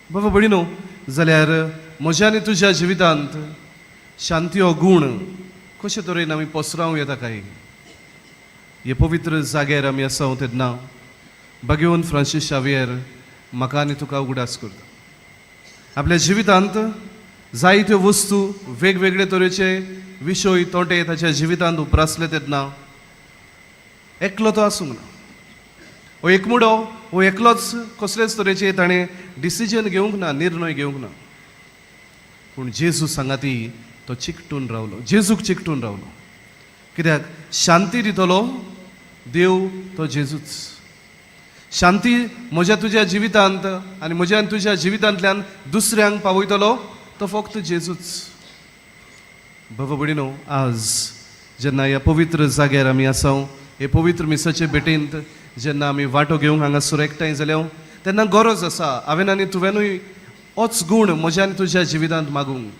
बाबा भयणीनो, जाल्यार म्हज्या आनी तुज्या जिवितांत शांती हो गूण कशे तरेन आमी पसरावं येता काय? हे पवित्र जाग्यार आमी आसा तेन्ना भगवंत फ्रांसीस शावियर म्हाका आनी तुका उगडास करता. आपल्या जिवितांत जायत्यो वस्तू, वेगवेगळे तरेचे विशय, तोटे ताच्या जिवितांत उप्रासले तेन्ना एकलो तो आसूंक ना. हो एकमुडो, हो एकलोच कसलेच तरेचे ताणें डिसिजन घेवंक ना, निर्णय घेवंक ना, पूण जेजू सांगाती तो चिकटून रावलो, जेजूक चिकटून रावलो. कित्याक शांती दितलो देव तो जेजूच. शांती म्हज्या तुज्या जिवितांत आनी म्हज्या आनी तुज्या जिवितांतल्यान दुसऱ्यांक पावयतलो तो फक्त जेजूच. बाबा भयणीनो, आज जेन्ना ह्या पवित्र जाग्यार आमी आसा, हे पवित्र मिसाचे भेटेंत जेन्ना आमी वांटो घेवंक हांगासर एकठांय जाल्या, तेन्ना गरज आसा हांवें आनी तुवेंनूय होच गूण म्हज्या आनी तुज्या जिवितांत मागूंक.